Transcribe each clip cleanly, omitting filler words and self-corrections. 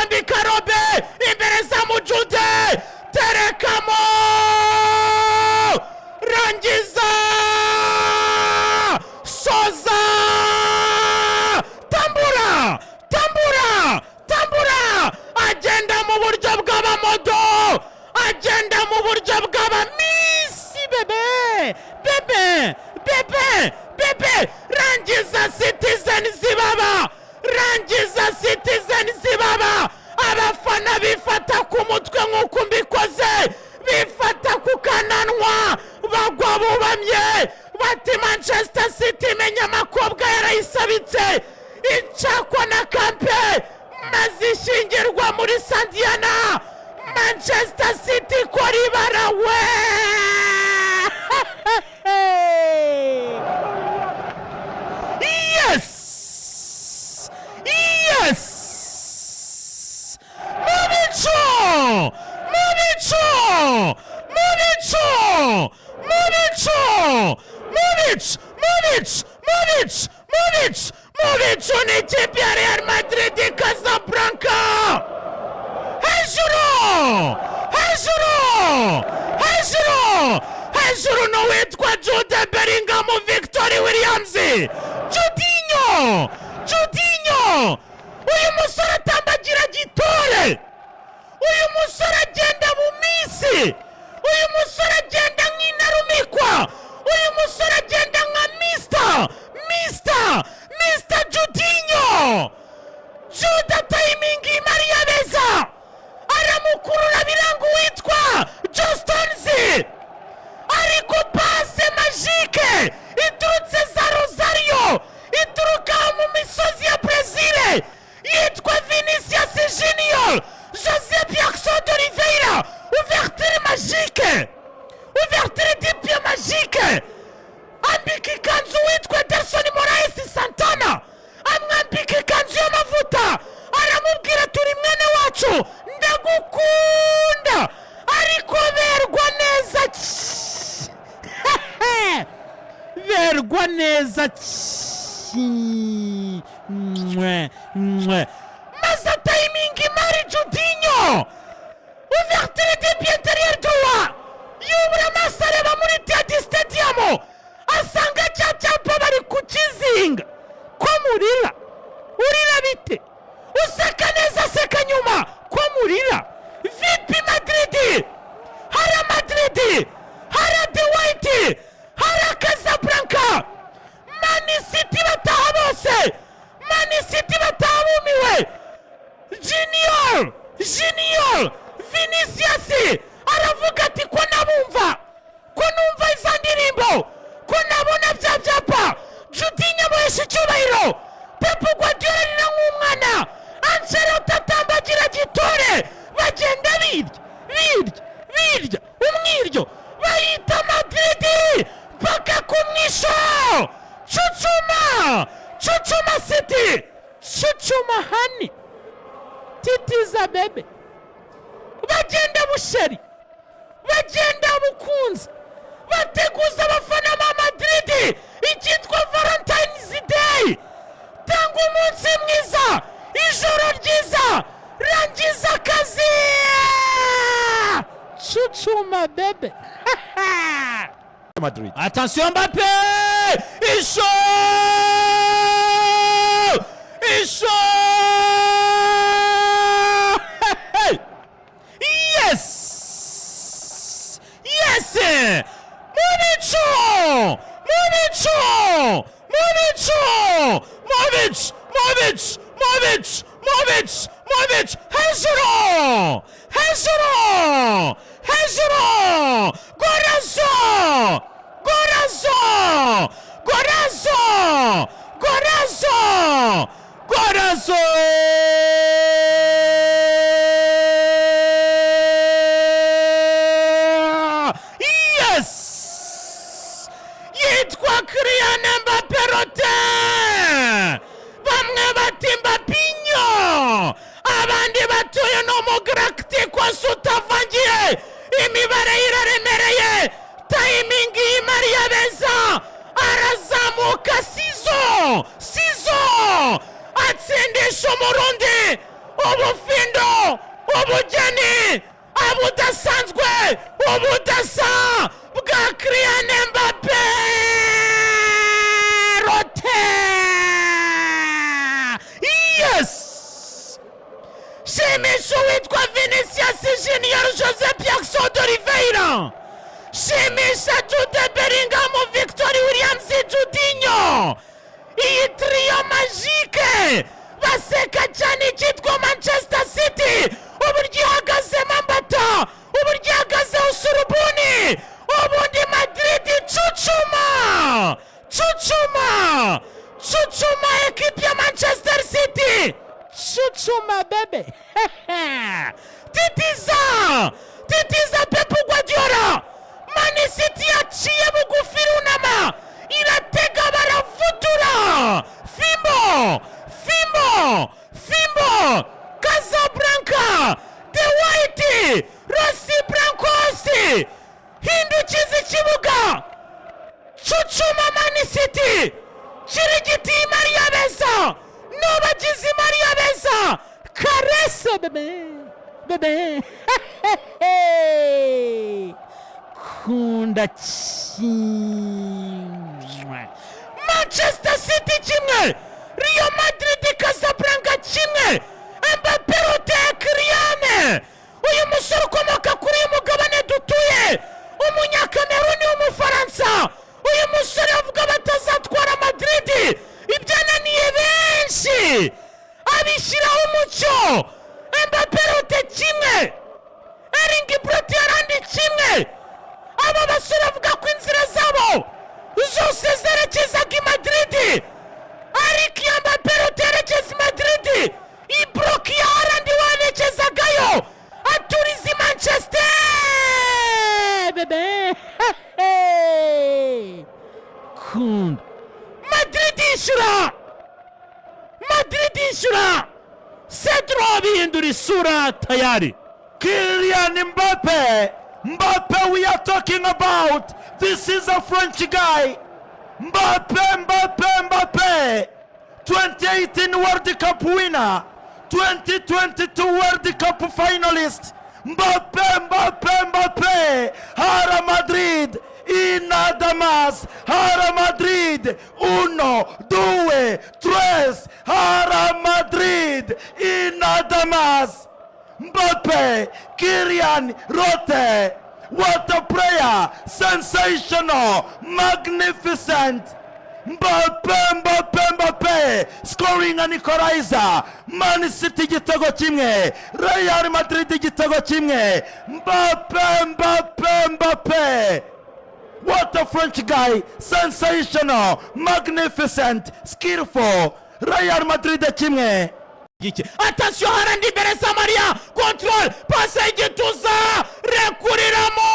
Kwambika robe imbere za Mujude, terekamo, rangiza, soza, tambura, tambura, tambura. Agenda mu buryo bw'abamodo, agenda mu buryo bw'abamisi. Bebe, bebe, bebe, bebe, rangiza. Citizen zibaba, rangiza. Citizen zibaba. Abafana bifata ku mutwe nk'uko mbikoze, bifata ku kananwa, bagwa bubamye, bati: "Manchester City imenya amakobwa yarayisabitse, icakwa na kampe maze ishyingirwa muri Santiyana." Manchester City ikora ibara we. Yes, mu bicu, mu bicu, mu bicu, mu bicu, mu bicu, mu bicu, mu bicu, mu bicu, mu bicu. Ni ikipe ya Real Madrid Casablanca. Hejuru, hejuru, hejuru, hejuru ni uwitwa Jude Bellingham, Victor Williams, Judinho, Judinho. Uyu musore atambagira gitore, uyu musore agenda mu minsi, uyu musore agenda nk'intarumikwa, uyu musore agenda nka Mister Judinho. Jude timing Maria Beza, aramukurura biranga uwitwa John Stones, ariko passe magique iturutse za Rosario, ituruka mu misozi ya Brezil, yitwa Vinicius Junior Jose Jackson de Oliveira. Ouverture magique, ouverture du pied magique, ambika ikanzu witwa Ederson Moraes Santana, amwambika ikanzu y'amavuta, aramubwira: "Turi mwene wacu, ndagukunda." Ariko berwa neza, berwa neza mwe mwe, maze timing imari Judinho, ouverture du pied intérieur droit, yubura amaso areba muri Etihad Stadium, asanga cya cyapa bari kukizinga. Ko murira, urira bite? Useka neza, aseka nyuma. Ko murira vipi? Madrid hara, Madrid hara, the white hara Casablanca. Man City bataha bose, Man City bataha bumiwe. Junior, Junior Vinicius aravuga ati: "Ko nabumva, ko numva iza ndirimbo, ko nabona bya byapa." Judinho amuhesha icyubahiro. Pep Guardiola arira nk'umwana. Ancelotti atambagira gitore. Bagenda birya, birya, birya umwiryo, bayita Madrid mpaka ku mwisho. Cucuma, cucuma City, cucuma hani, titiza bebe. Bagenda busheri, bagenda bukunze, bateguza abafana ba Madrid icyitwa Valentine's Day. Tanga umunsi mwiza, ijoro ryiza, rangiza akazi, cucuma bebe. Madrid. Attention Mbappé! Isho! Isho! Hey! Yes! Yes! Mu bicu! Mu bicu! Mu bicu! Mu bicu! Mu bicu! Mu bicu! Mu bicu! Mu bicu! Hejuru! Hejuru! Hejuru! Golazo! Golazo! Golazo! Golazo! Golazo! Yes! Yitwa Kylian Mbappé Rote. Bamwe bati Mbappinho, abandi batuye ni umugalacticos utavangiye. Imibare iraremereye. Timing y'Imariya Beza, arazamuka sizo sizo, atsindisha Umurundi ubufindo. Urukundo, ubugeni abudasanzwe, ubudasa bwa Kylian Mbappe Rote. Yes, shimisha uwitwa Vinicius Junior, Jose Jackson de Oliveira, shimisha Jude Bellingham, Victor Williams, Judinho. Iyi trio magique baseka cyane icyitwa Manchester City, uburyo ihagazemo ambata, uburyo ihagazeho usurubuni, ubundi Madrid cucuma, cucuma, cucuma. Ekipi ya Manchester City, cucuma bebe, titiza, titiza Pep Guardiola. Man City yaciye bugufi, irunama, iratega, baravutura fimbo, fimbo, fimbo. Casablanca, the white Los Blancos, hindukiza ikibuga, cucuma Man City, kirigiti imari beza, nubagize imari beza, caresse bébé, bébé, kunda kimwe. Manchester City 1, Real Madrid Casablanca 1. Mbappe Rote Kylian, uyu musore ukomoka kuri uyu mugabane dutuye, Umunyakameruni w'Umufaransa, uyu musore bavuga batazatwara Madrid, ibyananiye benshi abishyiraho umucyo. Mbappe Rote 1, Erling Braut Haaland 1. Aba basore bavuga ko inzira zabo zose zerekezaga i Madrid, ariko iyo Mbappe Rote yerekeza i Madrid, ibroki ya Haaland werekezagayo aturiza i Manchester bébé, kunda. Madrid yishyura, Madrid yishyura, Cedro bihindura isura tayari. Kylian Mbappe, Mbappe we are talking about. This is a French guy. Mbappe, Mbappe, Mbappe. 2018 World Cup winner. 2022 World Cup finalist. Mbappe, Mbappe, Mbappe. Hala Madrid. Y nada más. Hala Madrid. Uno, due, tres. Hala Madrid. Y nada más. Mbappe, Kylian Rote. What a player! Sensational, magnificent. Mbappe, Mbappe, Mbappe, scoring an equalizer. Man City 1, Real Madrid 1. Mbappe, Mbappe, Mbappe. What a French guy! Sensational, magnificent, skillful. Real Madrid 1. Gike, attention, Haaland imbere, Samaria control, passe y'igituza, rekuriramo.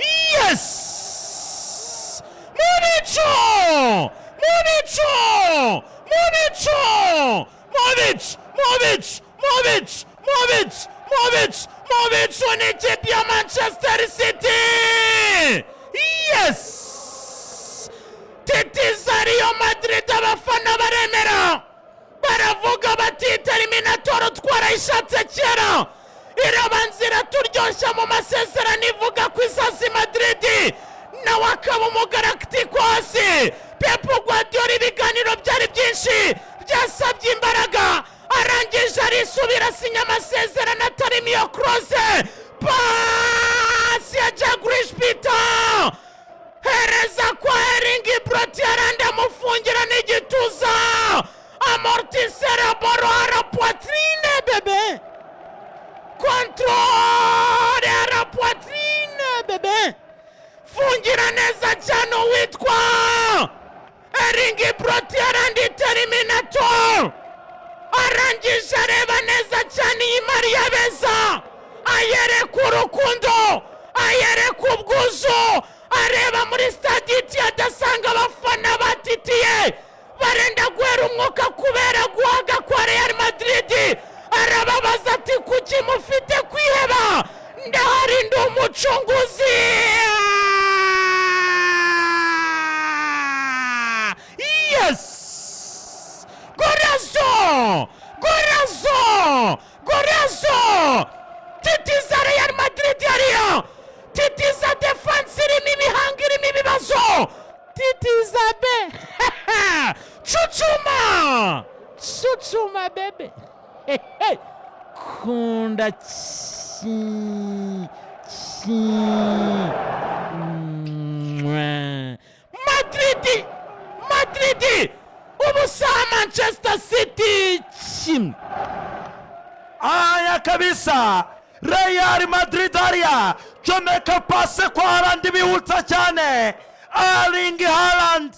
Yes, mu bicu, mu bicu, mu bicu, mu bicu, mu bicu, mu bicu, mu bicu, mu bicu, mu bicu ni ikipe ya Manchester City. Yes, titiza Real Madrid, abafana baremera, baravuga bati Terminator twarayishatse kera, irabanza iraturyoshya mu masezerano, ivuga ko izaza i Madrid, nawe akaba umugalacticos. Pep Guardiola, ibiganiro byari byinshi, byasabye imbaraga, arangije arisubira, asinya amasezerano atarimo iyo clause. Pasi ya Jack Peter, hereza kwa Erling Braut Haaland, amufungira n'igituza, amortisseur ballon à la poitrine bébé, contrôle à la poitrine bébé, fungira neza cyane uwitwa Erling Braut Haaland, Terminator. Arangije areba neza cyane iyi Mariya beza, ayereka urukundo, ayereka ubwuzu, areba muri stade adasanga abafana batitiye, barenda guhera umwuka kubera guhaga kwa Real Madrid. Arababaza ati: "Kuki mufite kwiheba? Ndahari, ndi umucunguzi." Yes, golazo. Gorazo! Titizabe! Cucuma! Cucuma bebe! Kunda chi chi. Mwah. Madrid! Madrid! Ubusa Manchester City kimwe. Aya kabisa, Real Madrid hariya comeka pase kwa Haaland, bihutsa cyane. Erling Haaland,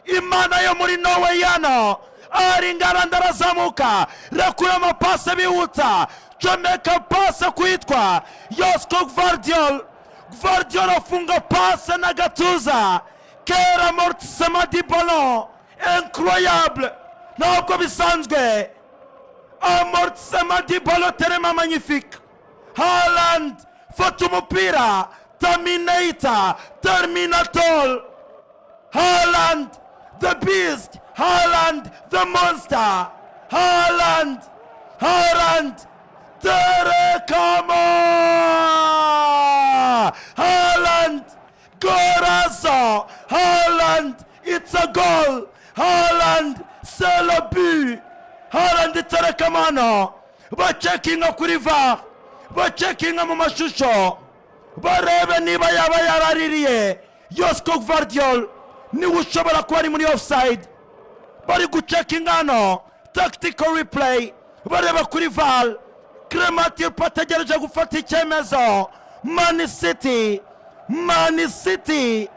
imana yo muri Norway hano. Erling Haaland arazamuka, rekura amapase bihutsa, comeka pase kwitwa Josko Gvardiol. Gvardiol afunga pase n'agatuza. Quel amortissement du ballon incroyable, ntabwo bisanzwe. Amortissement du ballon tellement magnifique. Haaland fata umupira, Terminator, Terminator. Haaland the beast, Haaland the monster, Haaland, Haaland terekamo, Haaland gorazo, Haaland, it's a goal, Haaland, c'est le but. Haaland terekamano, bacekinga kuri VAR, bacekinga mu mashusho, barebe niba yaba yaraririye. Josko Gvardiol niwe ushobora kuba ari muri offside. Bari gucekinga hano tactical replay, bareba kuri VAR. Clement Turpin ategereje gufata icyemezo. Man City, Man City,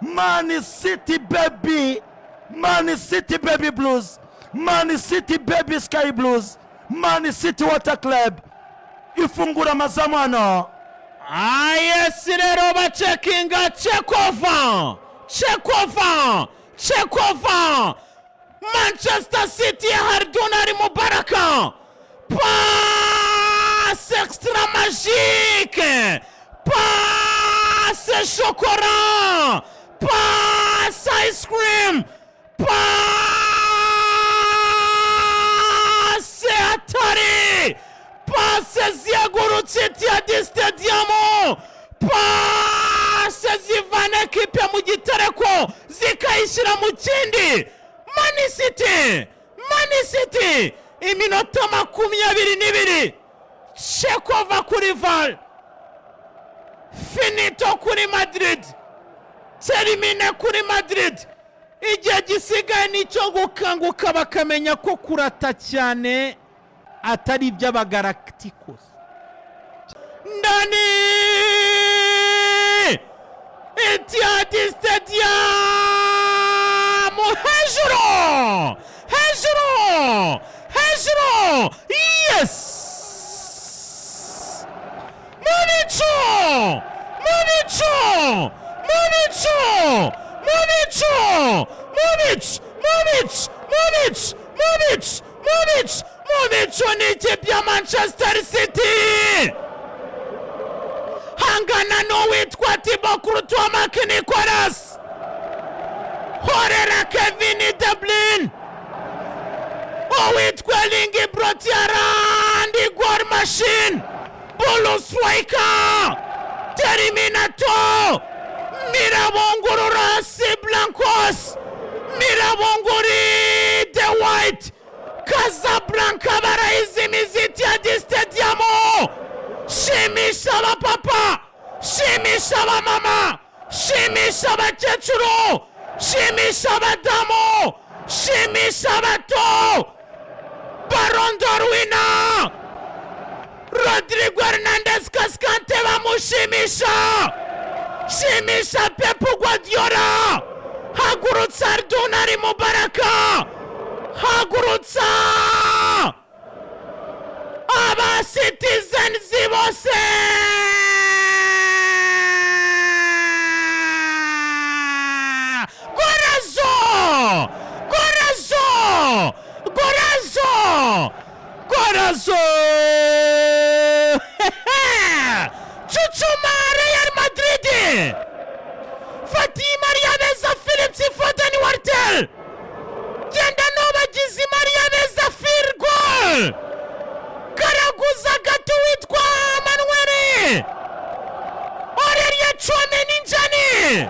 Man City baby, Man City baby blues, Man City baby sky blues, Man City water club ifungura amazamu hano. Yes, rero bacekinga. Chekova, Chekova, Chekova. Manchester City ya Hardunari Mubaraka, passe extra magique, passe chocolat, passe ice cream, passe atari passe zihagurutse Etihad Stadium, passe zivana ekipe mu gitereko zikayishyira mu kindi. Man City, Man City, iminota 22. Chekova kuri VAR, finito kuri Madrid, terminé kuri Madrid. Igihe gisigaye ni icyo gukanguka, bakamenya ko kurata cyane atari iby'Abagalacticos. Ndani Etihad Stadium, hejuru, hejuru, hejuru, yes! Mu bicu, mu bicu, mu bicu, mu bicu, mu bicu, mu bicu, mu bicu, mu bicu, mu bicu, mu bicu ni ikipe ya Manchester City. Hangana n'uwitwa Thibaut Courtois, Marc Nicolas, horera Kevin De Bruyne, uwitwa Erling Braut Haaland, goal machine, blue striker, terminator, mirabungurura si blancos, mirabunguri the white. Casablanca barayizimiza Etihad Stadium. Shimisha abapapa, shimisha abamama, shimisha abakecuru, shimisha abadamu, shimisha abato. Ballon d'Or winner Rodrigo Hernandez Cascante bamushimisha. Shimisha Pep Guardiola, hagurutsa Ardunari Mubaraka, hagurutsa aba citizens bose. Gorazo, gorazo, gorazo, gorazo! Cucuma Real Madrid! Fatih Maria Beza Phillips Foden Wartel, genda nubagize Maria Beza fir goal. Karaguza gato witwa Manuel Aurelien Tchouameni, njani.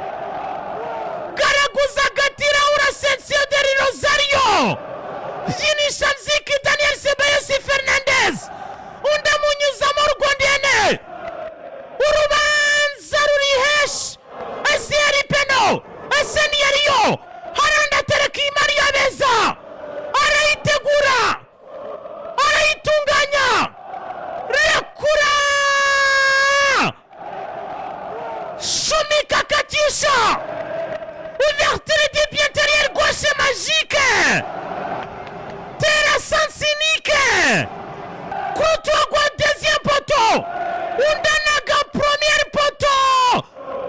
Byinisha nziki Daniel Ceballos Fernandez, undi amunyuzamo rwondiyene. Urubanza ruri heshi. Ese yari peno? Ese ntiyariyo? Haaland atereka iyi Mario beza, arayitegura, arayitunganya, rekura, shumika, katisha, ouverture du pied intérieur gauche magique, tera sens unique, Courtois kwa deuxième poteau, undanaga premier poteau.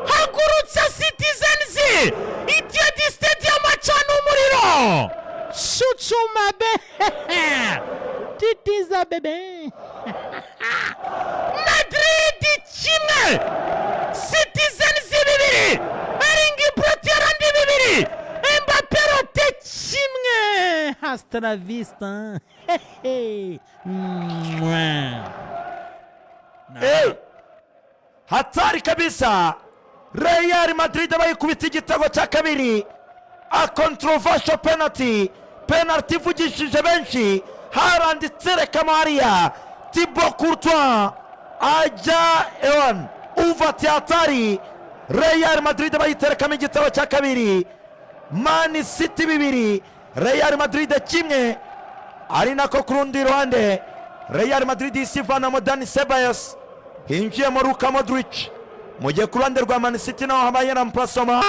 Hagurutsa Citizens, Etihad Stadium, acana umuriro. Chuchuma be, titiza bebe. Madrid 1, Citizens 2, Erling Braut Haaland 2, Mbappé rote 1. Hasta la vista. Mwah. Hey! Hatari kabisa! Real Madrid bayikubita igitego cya kabiri, a controversial penalty, penalty ivugishije benshi. Haaland iterekamo hariya, Thibaut Courtois ajya ewan uva ati hatari. Real Madrid bayiterekamo igitego cya kabiri. Man City 2, Real Madrid 1. Ari nako ku rundi ruhande Real Madrid isivanamo Dani Ceballos, hinjiyemo Luka Modric, mu gihe ku ruhande rwa Man City naho habaye remplacement.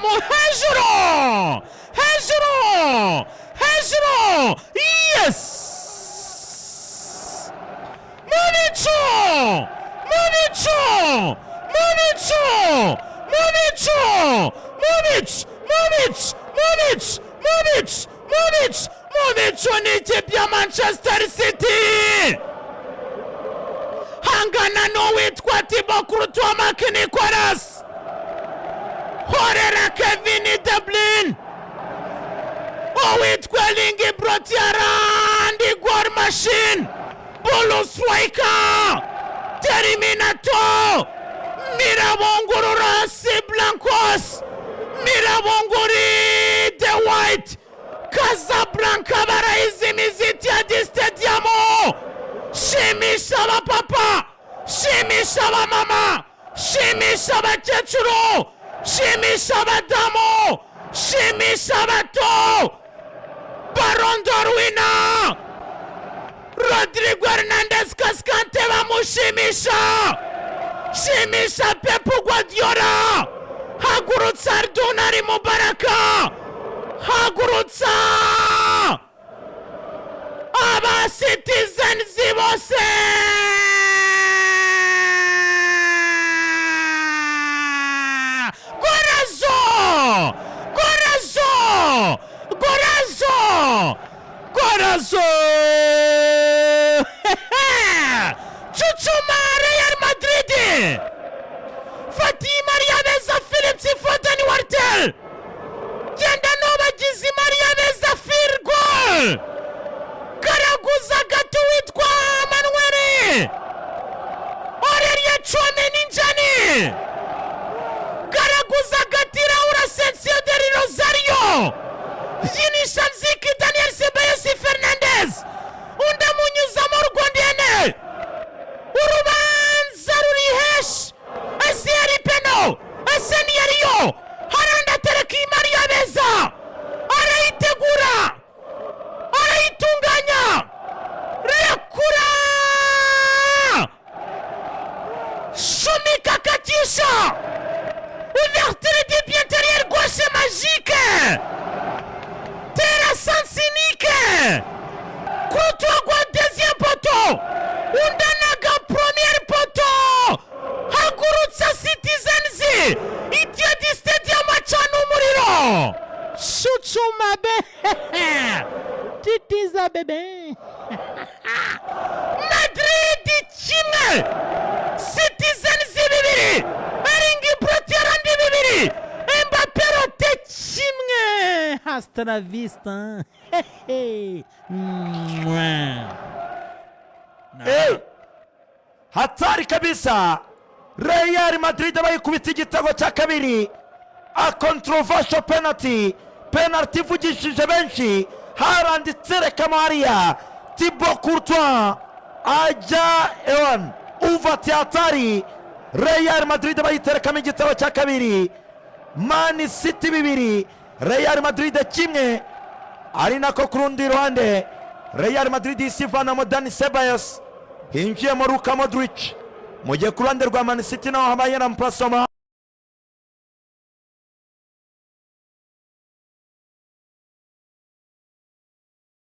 Mu hejuru, hejuru, hejuru! Yes! Mu bicu, mu bicu, mu bicu, mu bicu, mu bicu, mu bicu, mu bicu, mu bicu, mu bicu, mu bicu! Ni ikipe ya Manchester City hangana n'uwitwa Thibaut Courtois, Marc Nicolas, horera Kevin De Bruyne, uwitwa Erling Braut Haaland, goal machine, ball striker, terminator, mirabungurura si blancos, mirabunguri the white Casablanca, barayizimiza Etihad Stadium. Shimisha abapapa, shimisha abamama, shimisha abakecuru, shimisha abadamu, shimisha abato. Ballon d'Or winner Rodrigo Hernandez Cascante bamushimisha. Shimisha Pep Guardiola, hagurutsa Ardunari Mubaraka, hagurutsa aba Citizens bose. Golazo, golazo, golazo, golazo! Cucuma Real Madrid! Fatiye Maria beza, Philips Foden, Wartel, genda nubagize Maria beza, fir goal. Karaguza gato witwa Manuel Aurelien Tchouameni Njani, karaguza gati Raul Asensio del Rosario, byinisha nziki Daniel Ceballos Fernandez, undi amunyuzamo rwondiyene. Urubanza ruri heshi. Ese yari peno? Ese ntiyariyo? Haaland atereka iyi Mario beza, arayitegura, arayitunganya, rekura, shumika, katisha, ouverture du pied intérieur gauche magique, tera sens unique, Courtois kwa deuxième poteau, undanaga premier poteau. Hagurutsa Citizens, Etihad Stadium, acana umuriro. Chuchuma be, titiza bebe. Madrid 1, Citizens 2, Erling Braut Haaland 2, Mbappé rote 1. Hasta la vista. Mwah. Hey! Hatari kabisa! Real Madrid bayikubita igitego cya kabiri, a controversial penalty, penalty ivugishije benshi. Haaland iterekamo hariya, Thibaut Courtois ajya ewan uva hatari. Real Madrid bayiterekamo igitego cya kabiri. Man City 2, Real Madrid 1. Ari nako ku rundi ruhande Real Madrid isivanamo Dani Ceballos, hinjiyemo Luka Modric, mu gihe ku ruhande rwa Man City naho habaye remplacement.